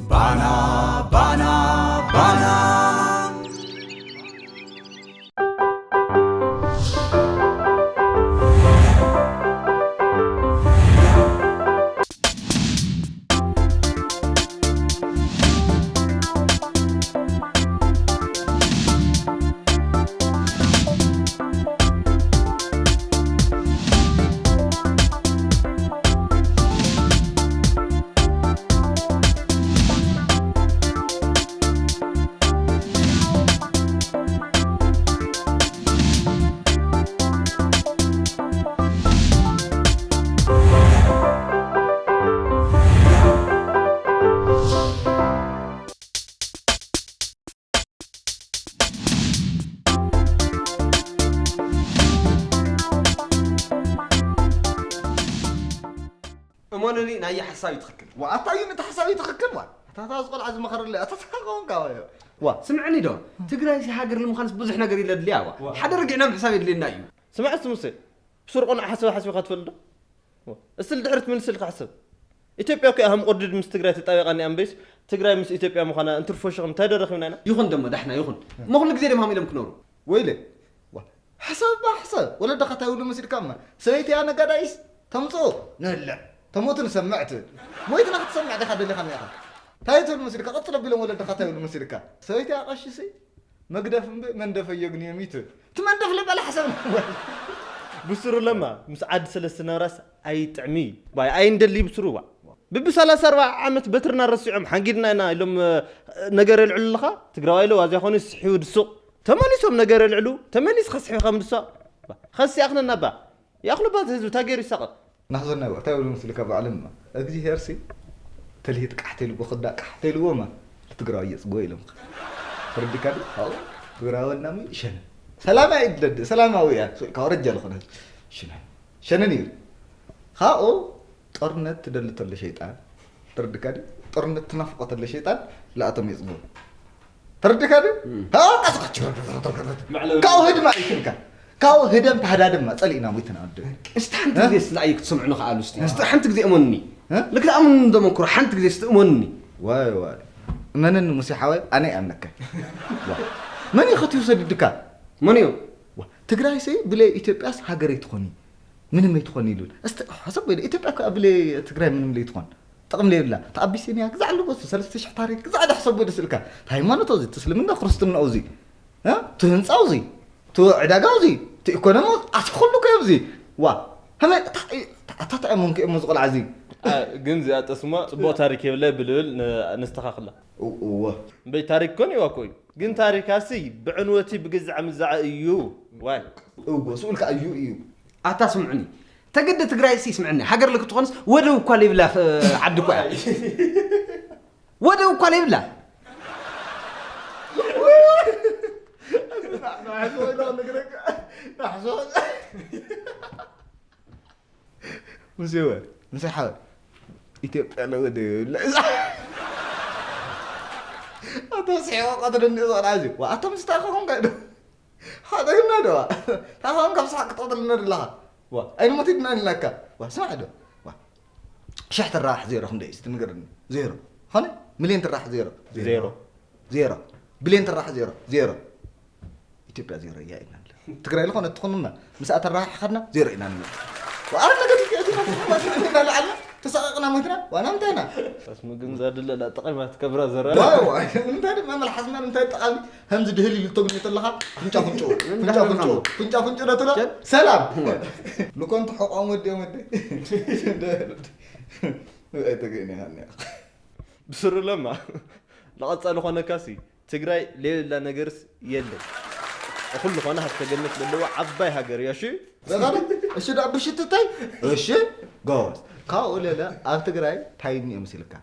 ባና ባና ባና። እመኑኒ፣ ናየ ሓሳብ እዩ ትኽክል። ዋኣታ እዩ ነቲ ሓሳብ እዩ ትኽክል። ዋ ኣታታ ዝቆልዓ ዝመኸረለ ኣታታ ከውን ካዋዮ። ዋ ስምዕኒ ዶ፣ ትግራይ ሲ ሃገር ንምዃንስ ብዙሕ ነገር ኢለ ድልያ። ዋ ሓደ ርግዕና ምሕሳብ የድልየና እዩ። ስምዐ እስቲ ሙሴ፣ ብስሩ ቆልዓ ሓሳብ ሓሲብካ ትፈልጥ ዶ? እስቲ ልድሕሪት ምልስ ኢልካ ሕሰብ። ኢትዮጵያ እኮ እያ ከም ቁርድድ ምስ ትግራይ ተጣቢቓ እኒኣ እምበይስ፣ ትግራይ ምስ ኢትዮጵያ ምዃና እንትርፎ ሽቕም እንታይ ዶ ረኺብና ኢና? ይኹን ደሞ ዳሕና ይኹን እሞ ኩሉ ግዜ ደም ሃም ኢሎም ክነብሩ። ወይለ ዋ፣ ሕሰብ ባ ሕሰብ። ወለድኻ እንታይ ይብሉ መሲልካ እማ? ሰበይቲ እያ ነጋዳይስ ተምፅኦ ንብልዕ፣ ተሞቱ ንሰምዕ ትብል። ሞይትና ክትሰምዕ ዲኻ ደሊኻ እኒኣኻ? እንታይ ትብል መሲልካ? ቀፅል ኣቢሎም ወለድኻ እንታይ ይብሉ መሲልካ? ሰበይቲ እያ ቀሺሲ መግደፍ እምበ መንደፈዮ ግን እዮም ይትብል። እቲ መንደፍ ልበል ሓሰብ ነበር። ብስሩ ለማ ምስ ዓዲ ሰለስተ ነብራስ ኣይጥዕሚ ባይ ኣይንደሊ ብስሩ ዋ። ብቢ ሰላሳ ኣርባዓ ዓመት በትርና ረሲዖም ሓንጊድና ኢና ኢሎም፣ እ፣ ነገር የልዕሉ ኣለኻ። ትግራዋይ ለ ዋዚያ ኾኑ ስሒቡ ድሱቕ ተመሊሶም ነገር የልዕሉ። ተመሊስካ ስሒብካ ምድሷቕ ኸሲ ኣኽነና ባ። ይኣኽሉ ባት ህዝቢ ታጌሩ ይሳቐ። ናሕዞና ይዋ እንታይ ብሉ ምስልካ ባዕሎም እማ እግዚኣብሄርሲ ተልሂት ቃሕተ ኢልዎ ክዳ ቃሕተ ኢልዎ እማ ትግራዋይ የጽግቦ ኢሎም። ተረዲካ ዲ? ኣዎ ትግራዋይ ወልናሙ ሸነ ሰላማዊ ይድለድ ሰላማዊ እያ። ካብ ረጃ ዝኾነ ሸነ ሸነን እዩ። ካኡ ጦርነት ትደሊ ተሎ ሸይጣን ተረዲካ ዲ? ጦርነት ትናፍቆ ተሎ ሸይጣን ለኣቶም የጽግቦ። ተረዲካ ዲ? እም። ሃ ቀስቀ መዕለዊ ካብኡ ህድማ ይሽልካ ካብኡ ህደም ታህዳድማ ጸሊእና ሞይትና ወዲ። እስቲ ሓንቲ እ? ግዜ ስለ ኣየ ክትሰምዑ ንኽኣሉ እስቲ። እ? እስቲ ሓንቲ ግዜ እመኑኒ። እ? ልክዳ እመኑኒ ደመንኩሮ ሓንቲ ግዜ እስቲ እመኑኒ። ዋይ ዋይ እመነኒ ሙሴ ሓወይ ኣነ ይኣምነካ። ዋ፣ መን እዩ ከትዩ ሰዲድካ? መን እዩ? ዋ፣ ትግራይ ሲ ብለይ ኢትዮጵያስ ሃገር ኣይትኾኒ ምንም ኣይትኾኒ ይሉን። እስቲ ሓሰብ ወይ ኢትዮጵያ እኮ ብለይ ትግራይ ምንም ለይትኾን ጥቕሚ ለይብላ። እቲ ኣቢሲንያ ግዛዕ ኣለዎ፣ እቲ ሰለስተ ሽሕ ታሪክ ግዛዕ ዳሕሰቦ ደስ ኢልካ። እቲ ሃይማኖት ኣውዚ፣ እቲ እስልምና ክርስትናኡ እዚ፣ እ? እቲ ህንፃ ኣውዚ፣ እቲ ዕዳጋ ኣውዚ፣ እቲ ኢኮኖሚ ኣውዚ፣ ኣቲ ኩሉ እኮ ኣብዚ። ዋ፣ ከመይ፣ እታ፣ እታ፣ እታ፣ እታ እሞን ከ እሞ ዝቆልዓ እዚ? አ፣ ግን እዚኣ ጠስማ ጽቡቕ ታሪክ የብለ ብልብል ን-፣ ነስተኻኽላ። እው-፣ እወ። እምበይ ታሪክ ኮን እዋ እኮ እዩ። ግን ታሪካሲ ብዕንወቲ ብግዛዕ ምዛዕ እዩ። ዋይ። እወ፣ ስኡል ከኣ እዩ፣ እዩ። ኣታ ስምዑኒ፣ ተገደ ትግራይ ሲ ስምዕኒ፣ ሃገር ልክትኾንስ ወደብ እኳ ለይብላ ፍ-፣ ዓዲ እኳ እያ። ወደብ እኳ ለይብላ። ሙሴወ፣ ምሳይ ሓወ፣ ኢትዮጵያ ለወደብ የብላ። ኣታ ስሒቑ ቀትሪ እንዲ ዝቐልዓ እዚ። ዋ፣ ኣታ ምስ ተኣኻኹም ከ ዶ? ሓደግና ዶ? ታኻም ካብ ሰሓቅ ክትቐትልና ደለኻ? ዋ፣ ኣይንሞት ኢድና ኢልናካ። ዋ፣ ስማዕ ዶ? ዋ፣ ሽሕ ትራባሕ ዜሮ ክንደይ እስቲ ንገርኒ? ዜሮ። ኾነ? ሚልዮን ትራባሕ ዜሮ። ዜሮ። ዜሮ። ቢልዮን ትራባሕ ዜሮ። ዜሮ። ኢትዮጵያ ዜሮ እያ ኢና ንብል። ትግራይ ዝኾነ ትኹንና ምስኣ ተራሓሕኻና ዜሮ ኢና ንብል። ወኣረ ነገር ኢትዮጵያ ዜሮ ኢና ንብል። ተሰቃቅና ሞትና ዋና ምንታይ ኢና? ኣስሚ ግን ዘድለላ ጠቒማት ከብራ ዘረ። ዋይ ዋይ፣ እንታይ ድማ መልሓስና እንታይ ጠቓሚ? ከምዚ ድህል ኢሉ ተግንዮ ተለኻ ፍንጫ ፍንጭ፣ ፍንጫ ፍንጭ፣ ፍንጫ ፍንጭ ዶ ትሎ? ቸል። ሰላም። ንኮንቱ ሕቋም ወዲኦም ወዲ። ኣይተገይነ ሃኒ። ብስሩ ለማ፣ ንቐጻሊ ኾነካሲ፣ ትግራይ ሌላ ነገርስ የለን። እኹል ዝኾነ ሃብተ ገነት ዘለዋ ዓባይ ሃገር እያ፣ እሺ? ዘጋቢ፣ እሺ፣ ዳ ብሽትታይ? እሺ፣ ጎበዝ። ካብኡ ሌላ ኣብ ትግራይ ታይ እኒኦ መሲልካ?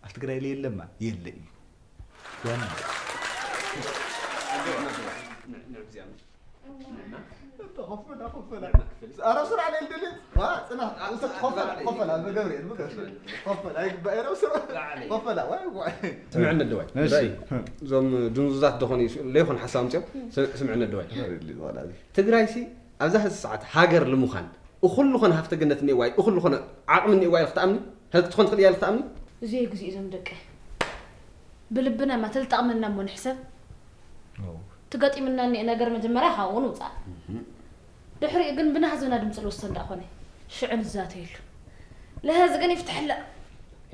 ኣብ ትግራይ ለየለማ? የለ እዩ። ዋና። ተኸፈላ፣ ከፈላ። ኧረ ስራ ላይ ልደልት። ዋ፣ ጽና። ከፈላ፣ ከፈላ፣ በገብርኤል፣ በገብርኤል። ከፈላ፣ ኣይግባእ፣ ኧረ ስራ። ከፈላ፣ ዋይ፣ ዋይ። ስምዕኒ ኣደዋይ። እሺ። እዞም ድንዙዛት ደኾኑ እዩ፣ ለይኾን ሓሳብ ኣምጺኦም። ስ-፣ ስምዕኒ ኣደዋይ። ትግራይሲ ኣብዛ ሕዚ ሰዓት ሃገር ንምዃን እኹል ዝኾነ ሃፍተ ገነት እኒኤዋ እዩ፣ እኹል ዝኾነ ዓቕሚ እኒኤዋ ኢልክ ትኣምኒ? ክትኾን ትኽእል እያ ኢልክ ትኣምኒ? እዚ ግዜ እዞም ደቂ ብልብና እማ ተልጠቕመና እሞ ንሕሰብ። ትገጢምና እኒአ ነገር መጀመርያ ካብኡ ንውፃእ። ድሕሪኡ ግን ብናህዝብና ድምፂ ልውሰን ደኣ ኮነ። ሽዑ ንዛተየሉ። ለሀዚ ግን ይፍትሐላ።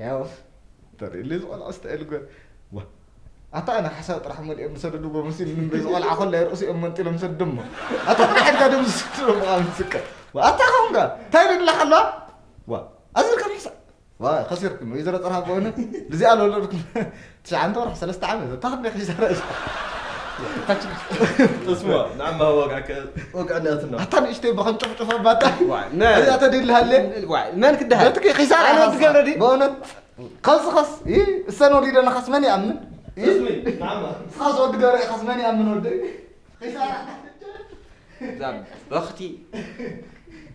ያውስ ተርእሊ ዝቆልዓ ስታይል ገ ዋ ኣታ ኣነ ሓሳብ ጥራሕ መሊኦም ዝሰደድዎ መሲሉ ንበይ ዝቆልዓ ኮላ ርእሲኦም መንጢሎም ሰድሞ ኣታ ጥራሕ ኢልካ ደም ዝስድሮ ምቃም ዝስቀ ኣታ ኸምጋ እንታይ ንድላ ከለዋ ዋ ኣዝርካ ሕሳ ዋ ከሲርኩም ወይ ዝረጠራ በሆነ ልዚኣ ለወለድኩም ትሽዓንተ ወርሒ ሰለስተ ዓመት እታ ክንደይ ኺሳራ እዛ እስማ ንዓማ ዋጋ ከ ዋጋ እናትና ኣታ ንእሽተይ በኸም ጨፍጨፈ ባታ ዋይ ናይ እዚኣ ተዲልሃለ ዋይ መን ክደሃል በትኪ ኺሳራ ኣነ ኢኻ ወዲ ገብረ ድዩ? በእውነት ኸዚ ኸስ ይ እሰን ወሊደና ኸስ መን ይኣምን እስሚ ንዓማ ኸስ ወዲ ገብረ ኢኻስ መን ይኣምን ወደይ ኺሳራ ዛም በኽቲ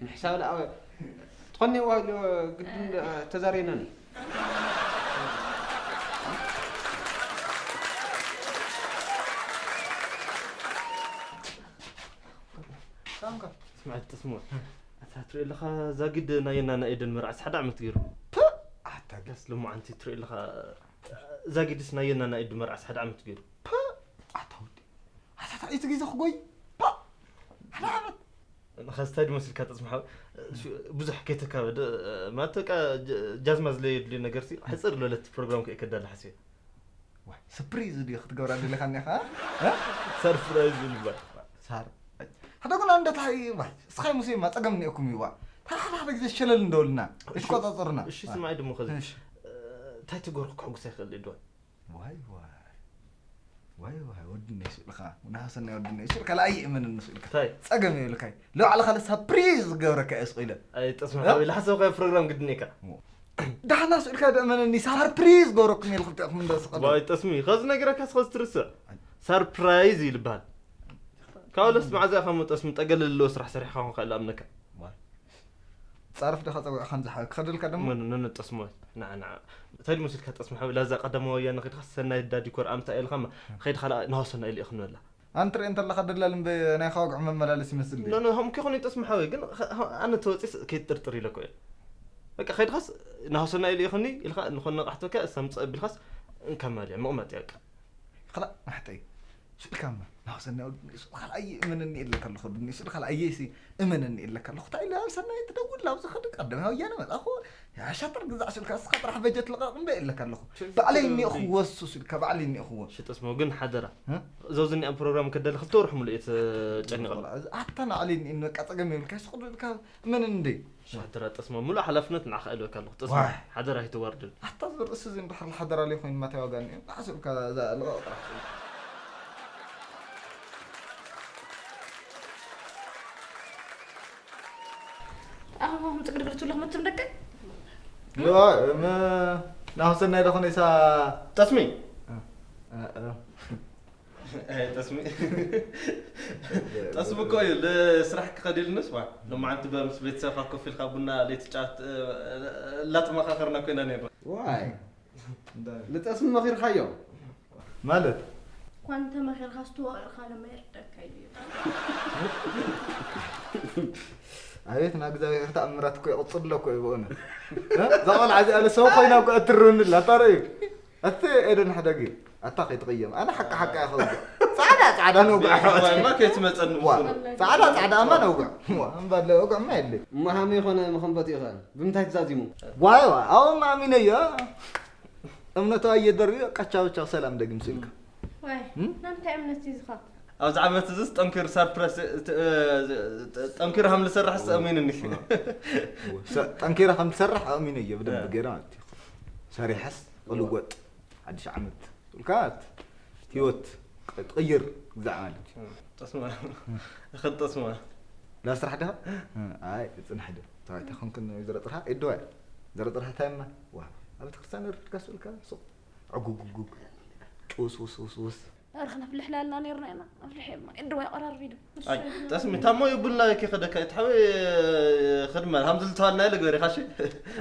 ንሕሳብ ለኣወ ትኾኒ ዋ ግድን ተዛሬነን ሳምካ ስምዐት ተስሞ ኣታ ትሪኦ ኣለኻ ዛጊድ ናይ የና ናይ ኤደን መርዓስ ሓደ ዓመት ገይሩ ኣታ ዳስ ልሙዓንቲ ትሪኦ ኣለኻ ዛጊድስ ናይ የና ናይ ኤደን መርዓስ ሓደ ዓመት ገይሩ ኣታ ወዲ ኣታ ታዒቱ ግዜ ክጎይ ፓ ሓደ ዓመት ንኸዚ ታይ ድመስልካ ተስምሓ ብዙሕ ከይተካበደ ማለት በቃ ጃዝማዝ ለየድልዩ ነገር ሲ ሕፅር ለለት ፕሮግራም ከይከዳለ ሓስዮ ዋይ ስፕሪዝ ድዩ ክትገብራ ደለካ እኒኻ ሰርፕራይዝ ይልባል ሳር ሓደ ጉና እንደታይ ዋይ እስኻይ ሙሴ ማ ጸገም እኒኦኩም እዩ ዋ ታ ሓደ ሓደ ግዜ ሸለል እንደበልና ይቆጻጸሩና እሺ ስማይ ድሞ ከዚ እሺ እንታይ ትገርኩ ክሕጉስ ኣይክእል ድዋይ ዋይ ዋይ ዋይ ዋይ ወድነይ ስእልካ ናሃሰናይ ወድነይ ስእልካ ላኣይ እመንኒ ስእልካ ታይ ጸገም የብልካይ ለባዕልኻ ለሳፕሪዝ ዝገብረካ እየ ስቕ ኢለ ኣይጠስምሓዊ ዝሓሰብካዮ ፕሮግራም ግድን እካ ዳሕና ስእልካ ደእመነኒ ሳርፕሪዝ ገብረኩም እየ ልክልቲኹም እንደ ስቐለ ዋይ ጠስሚ ከዚ ነገረካ ስኸዚ ትርስዕ ሳርፕራይዝ ይልበሃል ካብ ለስ መዓዛ ኢኻ ሞ ጠስሚ ጠገለ ዘለዎ ስራሕ ሰሪሕካ ኾንካ ኢሉ ኣምነካ ጻርፍ ደኻ ጸጉዕኻ ንዝሓ ክኸደልካ ደሞ ምን ነነጠስሞ ንዓ ንዓ እንታይ ድመስልካ ጠስሚ ሓዊ ላዛ ቀዳማዊ ወያነ ከድካ ሰናይ ዳ ዲኮር ኣምታ ኢልካ ማ ከይድካ ላ ናሆሰና ኢሉ ኢኹም ንበላ ኣንተ ርኢ እንተለኻ ደላል እምበ ናይ ኻወግዑ መመላለስ ይመስል ድዩ? ኖ ኖ ሆም ከይኮነ ይጠስሚ ሓዊ ግን ኣነ ተወፂስ ከይትጥርጥር ኢለኮ እየ በቃ ከይድካስ ናሆሰና ኢሉ ኢኹኒ ኢልካ ንኾነ ቃሕተካ እሳምፀ ቢልካስ እንካማልያ ምቕማጥ እያ በቃ ኸላ ማሕተይ ስልካማ ናሆሰና ካልኣይ እመነኒ ኢለካ ኣለኹ ድኒ ስል ካልኣየሲ እመነኒ ኢለካ ኣለኹ እንታይ ኢለ ኣብ ሰናይ ትደውል ኣብዚ ኸደ ቀደም ወያነ መጣኹ ኣሻጥር ግዛዕ ስልካ እስኻ ጥራሕ በጀት ልቐቕ እምበ ኢለካ ኣለኹ ባዕለይ እኒኦ ክወሱ ስልካ ባዕለይ እኒኦ ክወ ሽጥስሞ ግን ሓደራ እ? እዞ ዝኒኣም ፕሮግራም ከደለ ክልተ ወርሒ ሙሉእ እየ ተጨኒቐ ኣታ ንዓለይ እኒኦ በቃ ጸገም የብልካ ስቕ ኢልካ እመነኒ እንደ ሓደራ ጠስሞ ሙሉእ ሓላፍነት ንዓኻ ኢልበካ ኣለኹ ጠስሞ ዋይ። ሓደራ ኣይተዋርድን ኣታ ዝብል እሱ እዚ እንድሕር ሓደራ ለይኮይኑ ማታይ ዋጋ እኒኦ ንዓ ስልካ እዛ ልቐቕ ጥራሕ ኣበባኹም ትግርግር ትብለኹም እትም ደቂ ዮ እም ናሁሰናይ ደኾነ ኢሳ ጠስሚ እ፣ እ፣ ኣይ፣ ጠስሚ ጠስሚ እኮ እዩ ልስራሕ ክኸድ ኢሉንስ ዋ ሎማዓንቲ በምስ ቤተሰብካ ኮፍ ኢልካ ቡና ለይቲ ጫት እ፣ እ፣ እናተመኻኸርና ኮይና ነርና ዋይ ልጠስሚ መኺርካዮ ማለት እኳ እንተመኺርካ ዝተወቕዕካ ለማ ይርደካ እዩ ኣቤት ና እግዚኣብሔር ተኣምራት እኮ ይቕፅል ኣሎ እኮ እዩ ብእውነት እ? እዛ ቆልዓ እዚኣ ለሰው ኮይና እኮ እትርብንላ ታረ እዩ እቲ ኤደን ሕደግ እዩ ኣታ ከይትቕየም ኣነ ሓቂ ሓቂ እያ ከውግዕ ፃዕዳ ፃዕዳ ነውግዕ ኣሕዋት ማ ከይትመፀኒ ዋ ምስሉ ፃዕዳ ፃዕዳ እማ ነውግዕ ዋ እምባለ ወግዕማ የለ መሃመ ይኾነ መኸንበት ይኽእል ብምንታይ ትዛዚሙ ዋይ ዋ ኣብኡ ማእሚነዮ እምነቱ ኣየደርዮ ቀቻውቻው ሰላም ደጊም ስኢልካ ዋይ እም? ናምታይ እምነት እዩ ዝኻ ኣብዚ ዓመት እዚስ ጠንኪር ሳርፕረስ ጠንኪር ከም ዝሰርሕ ዝሰእሚንኒ ጠንኪራ ከም ትሰርሕ ኣእሚነ እየ ብደንብ ገይረ ማለት እዩ ሰሪሐስ ቅልወጥ ሓድሽ ዓመት ኢልካ ህይወት ትቕይር ግዛዕ ማለት እዩ ጠስማ እኸድ ጠስማ ላ ስራሕ ድኻ ኣይ ፅንሕ ዶ ተባይታ ኮንክን ዝረጥርሃ ኢድዋ ዝረጥርሃ ታይማ ዋ ኣብ ቤተክርስትያን ርድካ ስኡልካ ሱቕ ዕጉጉጉግ ጭውስ ውስ ውስ ውስ ኣረ ክነፍልሕ ላልና ነርና ኢና ኣፍልሐ ማ እድዋ ይቀራርብ ኢሉ ኣይ ጠስሚ ታሞ ይቡልና ከ ከደካ ይትሓወ ክድማ ሃምዚ ዝተዋልና ኢለ ገበሪ ካሽ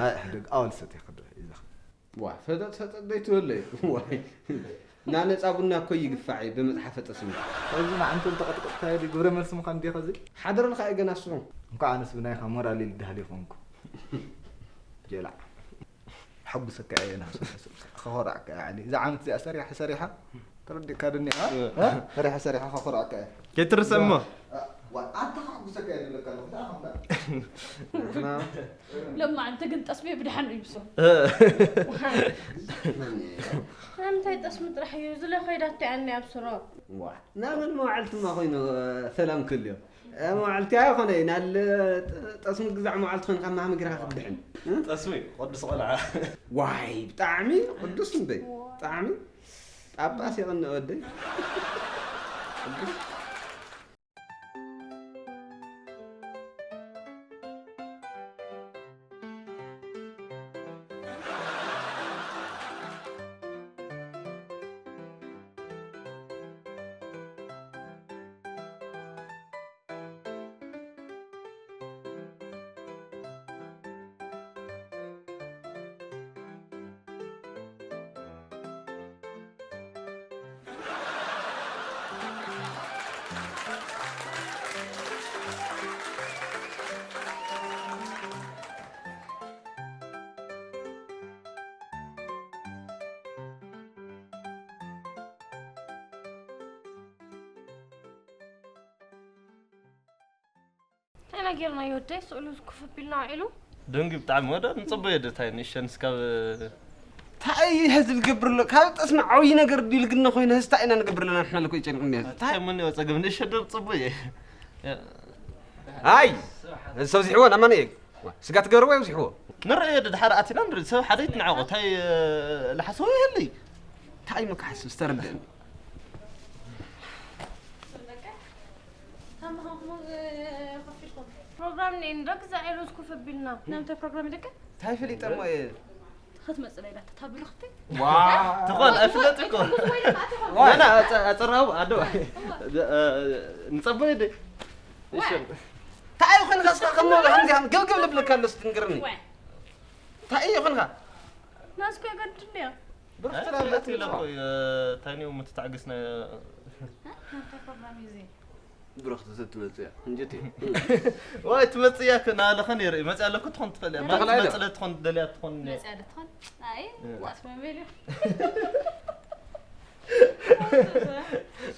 ኣይ ሕደግ ኣወል ሰት ይኸደ ኢዛ ዋ ፈጠጥ ፈጠጥ ደይትበለይ ዋይ እና ነፃ ቡና እኮ ይግፋዕ እዩ ብመፅሓፈ ጠስሚ ካብዚ ንዓንተ እንተቐጥቀጥካ ኢሉ ግብረ መልሲ ምዃን እንዲኻ እዚ ሓደረልካ እዩ ገና ንስኹም እንኳዕ ኣነስ ብናይኻ ሞራል ኢል ዳህል ይኾንኩ ጀላዕ ሓጉሰካ እየ ናሱ። ከኾራዕካ እየ ዓሊ። እዛ ዓመት እዚኣ ሰሪሓ ሰሪሓ ተረዲእካ ድኒ፣ እ? እ? ሰሪሓ ሰሪሓ ከኾራዕካ እየ። ከይትርሰ እሞ። ዋ፣ ኣታ ከሕጉሰካ እየ ዝብለካ ኣለኹ። ደኣ ከምዳ። ሎማዓንቲ ግን ጠስሚ ብድሓን እዩ ብሶ። ኣንታይ ጠስሚ ጥራሕ እዩ ዝለ ከይዳቶ እያ እኒኣ ብስሮ። ዋ፣ ናበን መዋዕልትማ ኮይኑ ሰላም ክልዮ። መዋዕልቲ ኣይኾነ ናለ ጠስሚ ግዛዕ መዋዕልቲ ኮይኑ ካብ ማህሚ ግራኻ ክትድሕን። ጠስሚ ቅዱስ ቆልዓ። ዋይ ብጣዕሚ ቅዱስ እንበይ። ብጣዕሚ ጳጳስ የቕንእ ወደይ። ቅዱስ። እንታይ ኢና ጌርናዮ ወደይ? ስእሉ ኩፍ ኣቢልና ውዒሉ። ደንጊ ብጣዕሚ ወደ ንጽበዮ ዶ ታይ ንእሸን እስካብ እንታይ እዩ ሕዚ ዝገብር ኣሎ? ካብ ጠስሚ ዓብዪ ነገር ድዩ ኢልግና ኮይኑ፣ ሕዚ እንታይ ኢና ንገብር ኣለና? ንሕና እኮ ይጨንቅኒ። እንታይ እሞ እኒኦ ጸገም? ንእሸን ዶ ንጽበዮ? ኣይ፣ ሕዚ ሰብ ዝሕዎ ናማንኤል። ስጋ ትገብርዎ ኣብዚሕዎ። ንርእዮ ድሓር ኣቲና ንርኢ። ሰብ ሓደ ይትንዓቖ። እንታይ ልሓስቦ ይህሊ? እንታይ ምክሓስ ዝተረድእኒ። ፕሮግራም ኔ እንዶ ግዛ ኤሎስ ኮፍ ኣቢልና። ናምተ ፕሮግራም ደቀ እንታይ ፈሊጠሞ እየ። ክትመጽእ ኢላ እታ ብልኽቲ። ትኾን ኣይፍለጥ እኮ። ገና ኣጸራው ኣዶ ንጸበይ ደ እንታይ ይኹን ከስካ ከሞ ከምዚ ከም ገብገብ ልብለካ ኣሎ ስትንግርኒ እንታይ ይኹንካ ናስኮ ገድንያ ብርክትና ብለት ኢለ እኮ ታኒው ምትታዕግስና ፕሮግራም እዩ ብረኽቲ ትመጽእ እያ እንጀቲ ወይ ትመጽእ እያ ናለኸ ነይሩ መጽእ ኣለኩ ትኾን ትኽእል እያ ማለት መጽለ ትኾን ደልያ ትኾን መጽእ ኣለ ትኾን ኣይ ጣስ መሜልዮ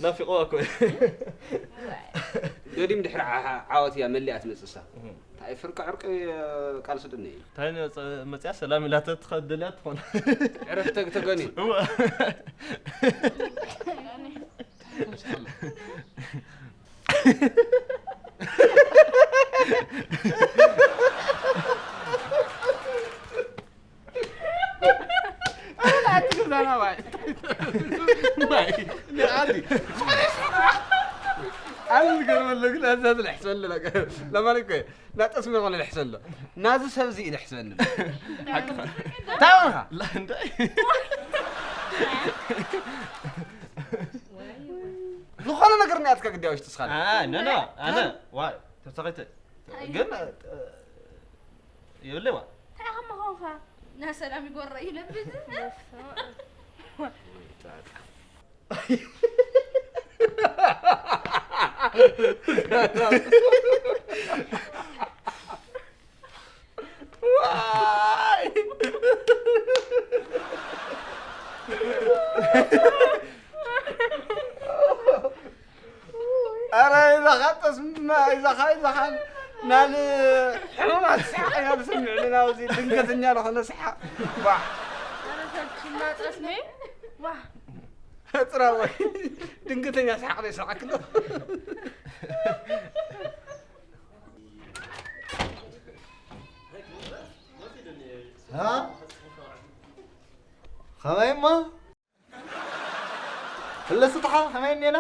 ናፊቆ እኮ ገዲም ድሕሪ ዓወት እያ መሊኣ ትመጽእ እሳ እንታይ ፍርቂ ዕርቂ ቃልሲ ድነ እዩ እንታይ መጽያ ሰላም ኢላተ ትኸድልያ ትኾን ዕረፍተ ተገኒ ኣነ ዝገርመሎ ግን ኣዛ ዝልሕሰሉ ለማለት እኮ ናጠስሚ ይኾነ ልሕሰሎ ናዚ ሰብ እዚ ኢለ ሕስበኒ ታወኻ ዝኾነ ነገር ናያትካ ግዳይ ውሽጢ ስኻ ኣነ ተሳኺተ ግን ይብለዋ እንታይ ከመ ኾንካ ናይ ሰላም ይጎረ እዩ ለብዝ ኣረ ኢዛኻ ጠስማ ኢዛኻ ኢዛኻ ናል ሕሙማት ስሓቕ ኢና ንሰምዕ ኣለና ኣብዚ ድንገተኛ ዝኾነ ስሓቕ ባ ሽማ ጠስሜ ዋ ሕፅራወይ ድንገተኛ ስሓቕ ዘይስሓቕሎ ከመይ እሞ ህለስታሓ ከመይ እኒኤና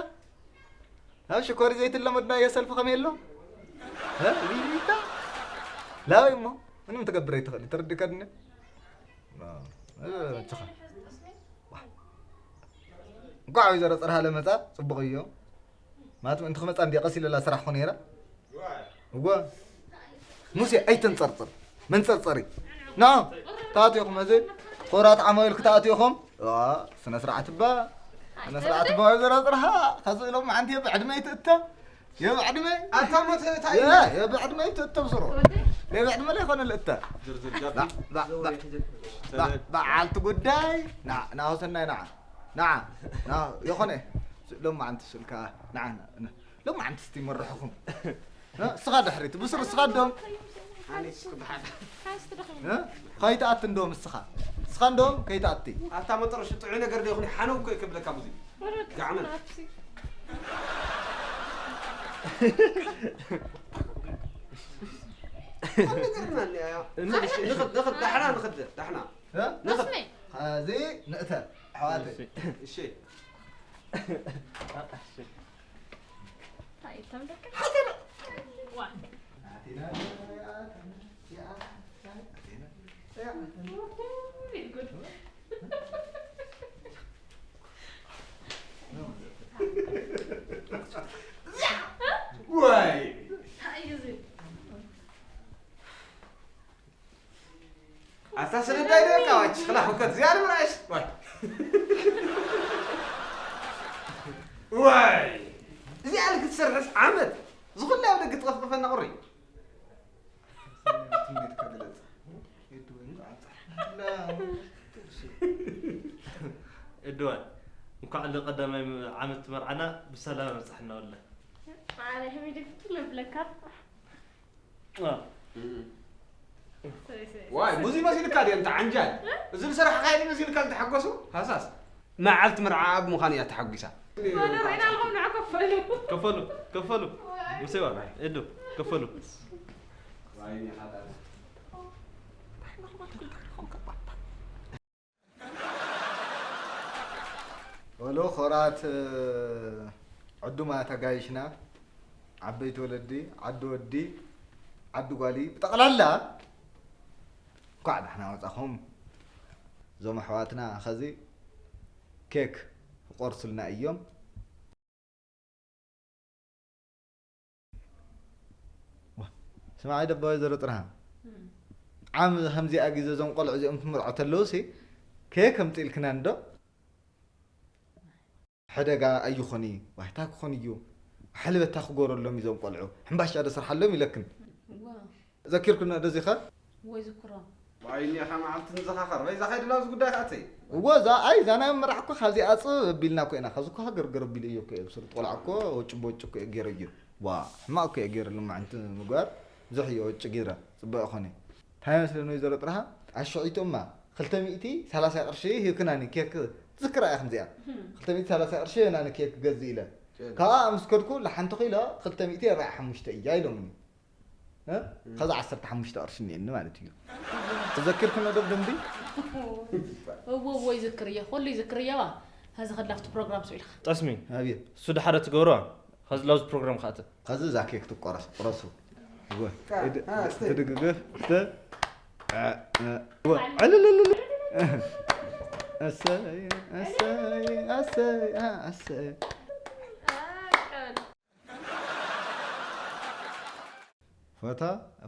ናብ ሽኮሪ ዘይትለመድናዮ ሰልፊ ከመይ ኣሎ ዊታ ላበይ እሞ ምንም ትገብር ኣይትኽእል ተረዲካ ድነ ችኻ እንኳዕ ወይዘሮ ፅርሃ ለመፃ ፅቡቕ እዮ ማለት ምእንቲ ክመፃ እንዲ ቀስ ኢለላ ስራሕ ኮ ነይራ እወ ሙሴ ኣይተንፀርፅር መንፀርፀሪ ና ታኣትኹም እዚ ኮራት ዓማዊል ክታኣትኹም ስነ ስርዓት እባ ስነ ስርዓት እባ ወይዘሮ ፅርሃ ከዚ ኢሎም ሓንቲ የብዕድመይ ትእተ የብዕድመይ ኣታ ሞት እንታይ የብዕድመይ ትእተ ብስሮ ደብዕ ድማ ኣይኮነ ልእተ። ዝርዝር ጃፒ። ባ- ባ- ባ- ባ- በዓልቲ ጉዳይ። ና- ናሁ ሰናይ፣ ንዓ። ንዓ። ና- ይኾነ። ሎማዓንቲ ስልካ። ንዓ። ና- ና- ሎማዓንቲ እስቲ መርሕኹም። እ? እስኻ ድሕሪት። ብስሩ እስኻ እንዶም። ሓንስ ክበሓል። ሓንስ ትደኽም። እ? ከይትኣቲ እንዶም እስኻ። እስኻ እንዶም ከይትኣቲ። ኣታ መጠረሹ ጥዑይ ነገር ዶ ይኹን ሓነው እኮ እዩ ክብለካ ብዙ። ወረድ ጋዕመን። ናብሲ። ንኽድ፣ ንኽድ፣ ዳሕና ንኽድ፣ ዳሕና። እ? ንኽድ። እዚ ንእተ፣ ኣሕዋተይ። እሺ። እንታይ እቶም ደቂ? ሓዘር። ዋ። ኣቴና፣ ኣቴና፣ ኣቴና፣ ኣቴና። ዋይ። እንታይ እዩ እዚ? ኣታ ስለ እንታይ ደቃ ዋች፣ ክላ ሁከት ዝያድ ምርኣይሽ። ዋይ። ዋይ። እዚኣ ልክ ትሰርሕስ ዓመት። ዝኹላ ኣብ ደገ ትቐፍቅፈና ቁሪ። ስሜትካ ግለጽ። እድዋን፣ እንኳዕ ለቀዳማይ ዓመት መርዓና ብሰላም ኣብጽሐና ወላ። ማዕረ ህሚድ ፍቱን ነብለካ። አ። እም። ሰይ፣ ሰይ፣ ዋይ፣ ሰይ። ብዙ ይመስልካ ድየ እንተ ዓንጃል? እ? እዚ ዝሰራሕካዮ ድዩ መሲልካ ዝተሓጎሱ? ሃሳስ። መዓልቲ መርዓ ኣብ ምዃን እያ ተሓጒሳ። ወደ ሬና ኣለኹም ንዓ ከፈሉ። ከፈሉ፣ ከፈሉ። ዋይ። ሙሴዋ፣ ኤዱ፣ ከፈሉ። ዋይ፣ ሓጣን። ወሎ ኾራት ዕዱማት ኣጋይሽና፣ ዓበይቲ ወለዲ፣ ዓዲ ወዲ፣ ዓዲ ጓሊ፣ ብጠቕላላ እንኳዕ ደሕና መጻኹም። እዞም ኣሕዋትና ኸዚ ኬክ ክቆርሱልና እዮም። ዋ፣ ስምዓይ ደባዊ ዘረጥርሃ። እም። ዓም ከምዚኣ ግዜ እዞም ቆልዑ እዚኦም ትምርዖ ተለዉ ሲ፣ ከየከምጽእልክና እንዶ? ሕደጋ ኣይኾን እዩ። ዋይ፣ እንታይ ክኾን እዩ? ሕልበታ ክጎረሎም እዞም ቆልዑ። ሕምባሻ ዶ ስርሓሎም ኢለክን። ዋ። ዘኪርክና ዶ እዚኻ? ወይ ዝክሮ። ዋይ፣ እኒኻ መዓልቲ ንዘኻኸር። ወይ እዛ ኸይድላ ኣብዚ ጉዳይ ከኣተይ። እዎ፣ እዛ፣ ኣይ፣ እዛ ናይ መራሕ እኮ ካብዚ ኣጽብ ኣቢልና እኮ ኢና። ካብዚ እኮ ሃገር ገር ኣቢሉ እዩ እኮ። ብስሩ ቆልዓ እኮ ወጭ ቦጭ እኮ እዩ ገይሩ እዩ። ዋ፣ ሕማቕ እኮ እዩ ገይሩ። ልማዕንቲ ምግባር ብዙሕ እዩ ወጭ ገይረ። ጽቡቕ ይኾነ። እንታይ መስለኒ ወይዘሮ ጥራሃ? ኣሽዒቶማ ክልተ ሚእቲ ሰላሳ ቅርሺ ሂብክናኒ ኬክ ትዝክራ እያ ከምዚኣ። እህም። ክልተ ሚእቲ ሰላሳ ቅርሺ ሂብናኒ ኬክ ገዝእ ኢለ። ኬክ። ካብኣ ምስ ከድኩ ለሓንቲ ኪሎ ክልተ ሚእቲ ኣርባዓ ሓሙሽተ እያ ኢሎምኒ። እ? እም። ከዛ ዓሰርተ ሓሙሽተ ቅርሺ እኒኤኒ ማለት እዩ። ተዘኪርክኖ ዶ ብደንቢ? እዎ፣ እዎ፣ ይዝክር እየ። ኩሉ ይዝክር እየዋ። ሀዚ ከላ ኣብቲ ፕሮግራም ስኡ ኢልካ። ጠስሚ። ኣብየ። እሱ ድሓረ ትገብሮ። ኸዚ ላውዝ ፕሮግራም ኻእተ። ኸዚ እዛ ኬክ ትቆረስ፣ ቁረሱ። እወ። ካ-፣ እድ-፣ አ፣ እስቲ። ትድግግፍ፣ እስተ-፣ አ፣ አ፣ እወ። ዕልልልል። እሰይ፣ እሰይ፣ እሰይ፣ አ፣ እሰይ። ፎቶ፣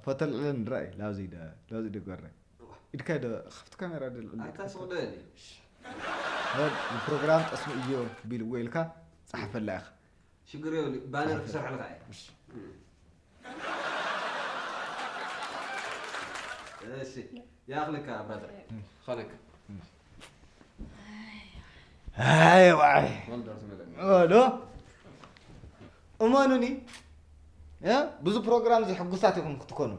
ፎቶ ልዕለን ራእይ፣ ላውዚ ደ-፣ ላውዚ ደ ጓራይ። ኢድካ ዶ፣ ኸፍቲ ካሜራ ዶ ልዕል ኣታ ኢድካ? ስቕ በል። እሺ። ፕሮግራም ጠስሚ እዮ ቢልዎ ኢልካ ጸሓፈላ ኢኻ። ሽግር የብሉ፣ ባነር ክሰርሐልካ እየ። እሺ። እሺ፣ ያኽልካ ብራዘር። እሺ። ኾነካ። ኣይ፣ ዋይ። ወልዶ ትመለኒ። ወልዶ። እመኑኒ፣ እ፣ ብዙ ፕሮግራም እዚ ሕጉሳት ኢኹም ክትኮኑ።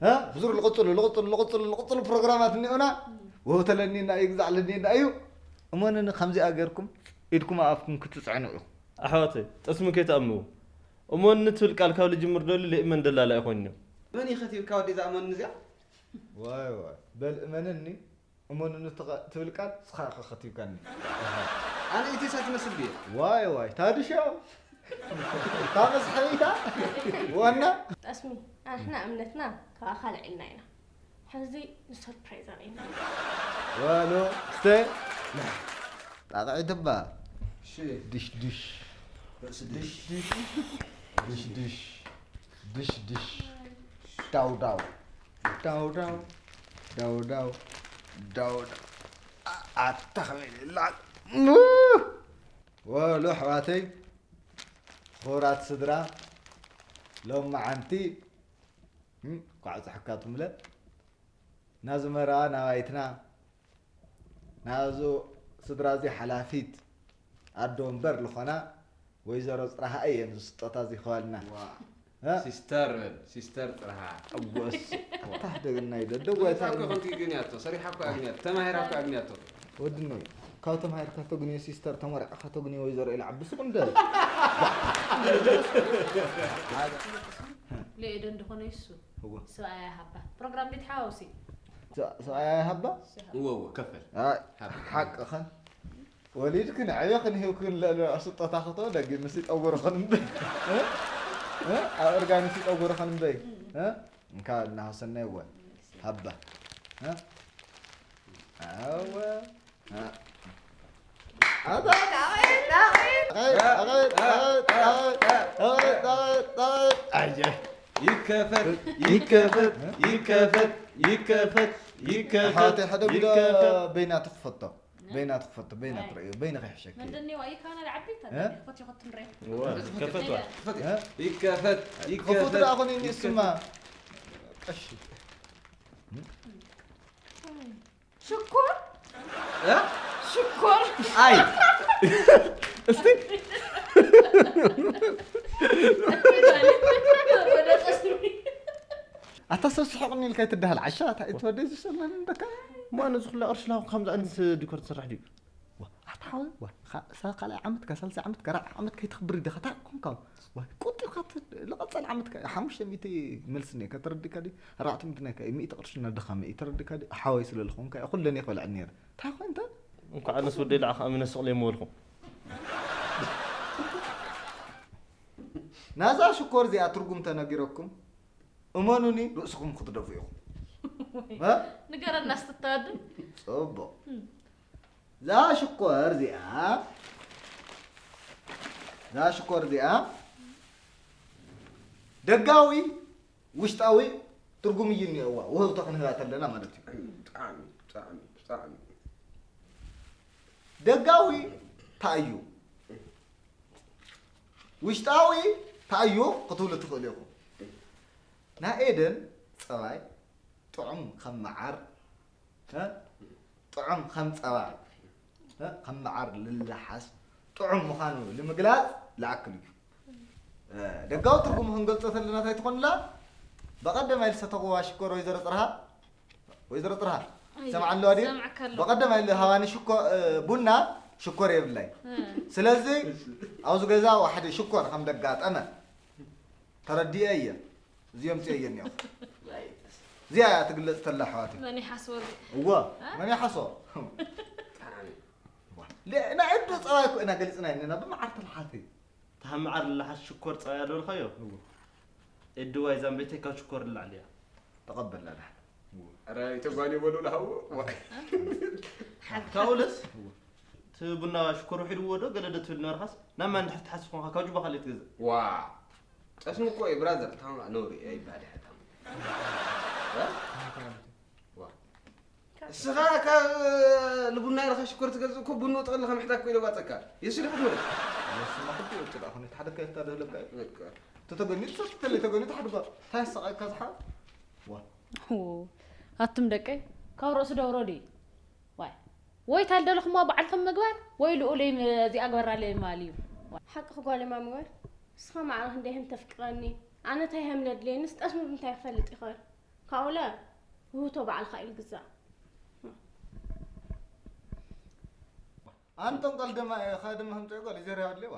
እ፣ ብዙር ልቕጽሉ፣ ልቕጽሉ፣ ልቕጽሉ፣ ልቕጽሉ ፕሮግራማት እኒኦና። ወህተለኒና እዩ፣ ግዛዕለኒና እዩ። እመኑኒ፣ ከምዚኣ ገይርኩም ኢድኩም ኣብ ኣፍኩም ክትጽዕኑ ኢኹም። ኣሕዋተይ፣ ጠስሚ ከይትኣምንዎ። እመኑኒ ትብል ቃል ካብ ልጅምር ደልዩ ለእመን ደላላ ኣይኮንን'ዩ። መን እዩ ከቲብካ ወዲ እዛ እመኑኒ እዚኣ? ዋይ ዋይ፣ በል እመነኒ፣ እመኑኒ ትቐ-፣ ትብል ቃል ንስኻ ኢኻ ከቲብካኒ። ኣነ ኢቴሳ ትመስል ድየ? ዋይ ዋይ፣ ታድሾ። እታ መስሐቢታ ዋና። ጠስሚ፣ ኣንሕና እምነትና ካብ ኣኻ ልዒልና ኢና። ሕዚ ንሰርፕራይዝ ኣርእየና። ዋሎ፣ እስተ። ጣቕዒ ትባ። እሺ። ድሽ ድሽ። ርእሲ ድሽ። ድሽ ድሽ። ድሽ ድሽ። ድሽ ድሽ። ዳው ዳው። ዳው ዳው። ዳው ዳው። ዳው ዳው። ኣ-፣ ኣታ ኸመይ ኢላ። ሙ! ዋሎ ኣሕዋተይ፣ ኾራት ስድራ፣ ሎማዓንቲ እም፣ ኳዕ ጸሕካ ትምለ። ናዚ መርዓ ናባይትና፣ ናዙ ስድራ እዚ ሓላፊት ኣዶ እምበር ልኾና ወይዘሮ ጽራሃ እየን ስጦታ እዚ ክባልና። ዋ። እ? ሲስተር በል፣ ሲስተር ጽርሃ። እወስ። ታህ ደግና ይደ፣ ደው ሰሪሓ እኮ ኣይታ። ከምቲ ግንያቶ፣ ሰሪሓ እኮ ኣግንያቶ፣ ተማሂራ እኮ ኣግንያቶ። ወድነይ፣ ካብ ተማሂርካቶ ግን ሲስተር፣ ተመሪዕካቶ ግን ወይዘሮ ኢላ ዓቢ ሱቕ እንደ። ለኤደን እንደኾነ ይሱ። እወ። ሰብኣያ ሃባ። ፕሮግራም ቤት ሓዋውሲ። ሰ-፣ ሰብኣያ ሃባ? እወ፣ እወ፣ ከፈል። ኣይ፣ ሃባ። ሓቅኸን። ወሊድክን ኣዕቤኽን ሂብክን ልዕሊ ስጦታ ክቶ ደጊ ምስ ይጠውርኽን እምበይ። እ? እ? ኣብ እርጋን ምስ ይጠውርኽን እምበይ። እ? እንካ እናሃሰናይ እወ። ሃባ። እ? ኣወ። እ? ኣታ-፣ ኣቐይት፣ ኣቐይት፣ ኣቐይት፣ ኣቐይት፣ ኣቐይት፣ ኣቐይት፣ ኣቐይት፣ ኣቐይት። ኣየ። ይከፈት፣ ይከፈት፣ ይከፈት፣ ይከፈት፣ ይከፈት፣ ኣሕዋተይ፣ ሓደ ጉዳ ይከፈት። በይና ትኽፈቶ። በይና ትኽፈቶ፣ በይና ኣይ። ትርእዮ፣ በይና ከይሕሸኪ። መደኒ ዋይ ካና ዓበይታ እ? ፈትዮ ክትንረ። እዋ፣ ከፈትዋ። እ? ይከፈት፣ ክፉት ይከፈት፣ ደኣ ኾነ ይከፈት። ንስማ። ቀሺ። ሽኮር? እ? ሽኮር? ኣይ። እስቲ። ወደ ቀስሚ። ኣታ ሰብ ስሕቕኒ ኢልካ ኣይትደሃል ዓሻ፣ ኣታ ኣይትወደይ ዝሰማን እንደካ። እሞ ኣነ ዝኹላ ቅርሺ ላኹ ከምዛ ኣንስ ዲኮር ትሰርሕ ድዩ? ዋ፣ ኣታ ሓወይ፣ ዋ፣ ኻ-፣ ሳ-፣ ካልኣይ ዓመትካ፣ ሳልሳይ ዓመትካ፣ ራብዓይ ዓመትካ ከይትኽብር ኢኻ፣ እንታይ ኮንካ? ዋ፣ ቆጢብካ ት-፣ ንቐጻሊ ዓመትካ ሓሙሽተ ሚእቲ መልስኒ እየ፣ ከተረዲካ ድዩ? ኣርባዕተ ሚእቲ ናይካ እዩ፣ ሚእቲ ቅርሺ እናደኻመ እዩ፣ ተረዲካ ድዩ? ሓወይ ስለ ዝኾንካ እየ፣ ኩለን እየ ክበልዐን ነይረ። እንታይ ኮንካ? እንኳዕ ኣነስ ወደይ ለዓኻ ኣሚነ ስቕ ለይ ምበልኹ። ናዛ ሽኮር እዚኣ ትርጉም ተነጊረኩም፣ እመኑኒ፣ ርእስኹም ክትደፉ ኢኹም። እ? ንገረና እስቲ እተወድእ። ጽቡቕ። እም። እዛ ሽኮር እዚኣ፣ እዛ ሽኮር እዚኣ ደጋዊ፣ ውሽጣዊ ትርጉም እዩ እኒኦዋ፣ ውህብቶ ክንህባ ተለና ማለት እዩ። ብጣዕሚ፣ ብጣዕሚ፣ ብጣዕሚ። ደጋዊ እንታይ እዩ? ውሽጣዊ እንታይ እዩ ክትብሉ ትኽእሉ ኢኹም። ናይ ኤደን ጸባይ ጥዑም ከም መዓር፣ እ? ጥዑም ከም ጸባ፣ እ? ከም መዓር ልለሓስ ጥዑም ምዃኑ ንምግላጽ ዝኣክል እዩ። እ፣ ደጋዊ ትርጉሙ ክንገልጾ ተለና እንታይ ትኾንላ? በቐደማይ ዝሰተኽዋ ሽኮር ወይዘሮ ጽርሃ፣ ወይዘሮ ጽርሃ፣ ኣይ፣ ሰምዓ ኣለዋ ድዩ? ሰምዓካ ኣለኹ። በቐደማይ ዝሃባኒ ሽኮ-፣ እ፣ ቡና ሽኮር የብላይ። እ። ስለዚ ኣብዚ ገዛ ዋሕዲ ሽኮር ከም ደጋጠመ ተረዲኤ እየ። እዚኦም ጽየ እኒኦ። እዚኣ እያ ትግለጽ ተላ ኣሕዋተይ። መን ይሓስቦ እዚ? እወ፣ እ? መን ይሓስቦ? ጣዕሚ። ለ-፣ ናይ ዕዱ ጸባይ እኮ ኢና ገሊጽና እኒና ብመዓር ተለሓሲ። እታ መዓር ልላሓስ ሽኮር ጸባይ ኣለልካዮ? እወ። እድዋይ ዛምቤተይ ካብ ሽኮር ልላዕሊ እያ። ተቐበልና ንሕና። እወ። ኧረ፣ ኣይተጓንዩ በሉ ለሃዎ። ዋይ። ሓታ ውለስ? እወ። እቲ ቡና ሽኮር ውሒድዎ ዶ ገለ ዶ ትብል ነበርካስ? ናብ ማን ድሕር ትሓስብ ኾንካ ካብ ጁባ ካልእ ትገዝእ? ዋ። ጠስሚ እኮ እዩ ብራዘር፣ ታማ ነውሪ ኣይባል እያ ታማ። እ? ዋ። እስኻ ካብ ልቡና ኢልካ ሽኮር ትገዝእ እኮ ቡኑ ጥቕልኻ ምሕታት እኮ ኢለ ዋፀካ። የሱ ድሕር ትብል። የሱማ ክልተ ወጭ ደኣ ኾነ፣ እቲ ሓደ ከየፍታ ደህለካ እዩ። በቃ። ተተገኙ ትሰትተለይ ተገኙ ተሓድጓ። እንታይ ያሰቓይካ ዝሓ? ዋ። ኦ፣ ኣቱም ደቀይ፣ ካብ ርእሱ ደውረዱ እዩ። ዋይ፣ ወይ ታልደለኹማ ባዕልኹም ምግባር፣ ወይ ልኡለይ ም-፣ እዚኣ ግበራለይ ምባል እዩ። ሓቅኺ ጓለይ ማሚ፣ ወይ ንስኻ ማዕረ ክንደይ ህም ተፍቅረኒ፣ ኣነ እንታይ ህም ለድልየንስ ጠስሚ ብምንታይ ክፈልጥ ይኽእል? ካብኡለ ውህብቶ ባዕልኻ እዩ ዝግዛእ። ኣንተን ቃል ደማ፣ ኻይ ደማ ህምፀ ጓል ይዘር ያድሌዋ።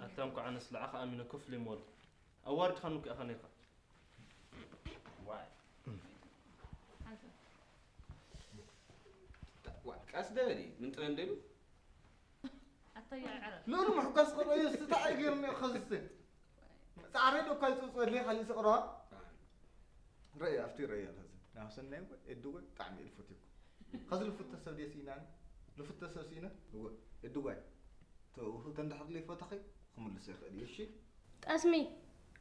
ኣታ እንኳ ኣነስ ለዓኻ ኣሚነ ክፍል ይሞል። ኣዋርድኻን እኮ ኢኻ ነይርካ። ዋይ። ዋይ፣ ቀስ ደበሊ፣ ምን ጥረ እንደሉ? ኣታ ይዕረ። ንእሉ ምሕጓስ ክርእዩ፣ እስቲ እንታይ ገይሩኒ እዩ ኸዚ እስቲ? ጻዕረይ ዶ እኳ ይጽውጽወለይ፣ ካልእ ስቕረዋ? አ። ረእየ፣ ኣብቲ ረእየ ኸዚ። ናብ ሰናይ እኮ፣ ኤዱ እኮ ብጣዕሚ እየ ልፈትየኩም። ኸዚ ልፍተ ሰብ ድየ ስኢናኒ? ልፍተ ሰብ ስኢነ? እወ፣ ኤዱ ጓይ። ተውህብቶ እንድሕር ዘይፈተኺ ክምልሶ ይኽእል እዩ፣ እሺ? ጠስሚ፣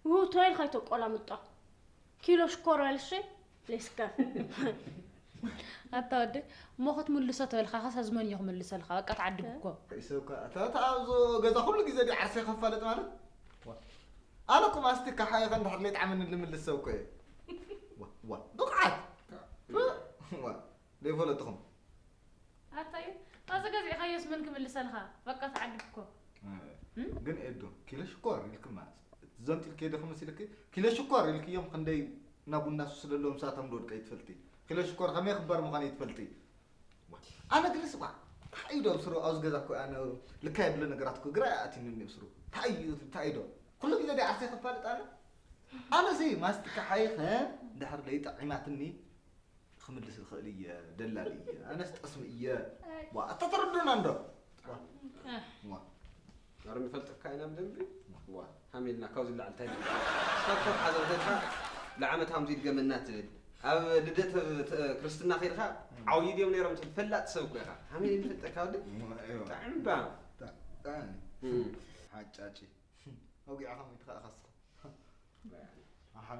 ውህብቶ ኢልካ ኣይተቆላምጦ። ኪሎ ሽኮር በል እሺ? ሌስከፍ። ኣታ ወዲ፣ እሞ ክትምልሶ ተበልካ፣ ከሳዝ መን እዩ ክምልሰልካ? በቃ ተዓድግ እኮ። ርእሰካ፣ ኣታ፣ ኣታ፣ ኣብዚ ገዛ ኩሉ ግዜ ድዩ ዓርሰ ከፋልጥ ማለት? ዋ። ኣነ እኮ ማስቲካ ሓይኸ እንድሕር ለይጥዓመኒ ልምልስ ሰብ እኮ እየ። ዋ፣ ዋ፣ ብቕዓት! ዋ፣ ዘይፈለጥኹም። ኣታዩ፣ እዚ ገዚእኻዮስ መን ክምልሰልካ? በቃ ተዓዲግኮ። ግን ኤዱ፣ ኪሎ ሽኮር ኢልክማ፣ ዘንጢልኪ ዶ ክምስልኪ? ኪሎ ሽኮር ኢልክዮም ክንደይ ናብ ቡና ሱስ ዘለዎም ሳቶም ዶ ወድቀ ይትፈልጢ? ኪሎ ሽኮር ከመይ ክበር ምዃኑ ይትፈልጢ? ኣነ ግንስ ዋ፣ እንታይ እዩ ዶ ብስሩ ኣብዚ ገዛ እኮ ኣነ ልካ የብለ ነገራት እኮ ግራ ኣቲኒ እኒኦ ብስሩ። እንታይ እዩ፣ እንታይ እዩ ዶ? ኩሉ ግዜ ዶ ዓርሰይ ከፋልጥ ኣነ? ኣነሲ ማስቲካ ሓይኸ እንድሕር ደይጠዒማትኒ ክምልስ እኽእል እየ፣ ደላሊ እየ፣ ኣነስ ጠስሚ እየ። ዋ፣ ኣታ ተረድኡና እንዶ? ዋ፣ ዋ። ኣረ ንፈልጠካ ኢና ብደንቢ። ዋ፣ ሃሜልና ካብዚ ላዕሊ እንታይ ንብል? ስታኮ ሓዘርተካ ለዓመት ሃምዚ ይድገመና ትብል። ኣብ ልደት ተ- ክርስትና ከይድካ ዓውዩ ድዮም ነይሮም ትብል ፈላጥ ሰብ እኮ ኢኻ። ሃሜል ንፈልጠካ ወዲ። እዋ፣ እዋ። ጣዕምባ። ጣ- ጣዕሚ። እም። ሓጫጪ። ኣውጊዕኻ ሞይትካ ኢኻ ስኻ። ኣሓ።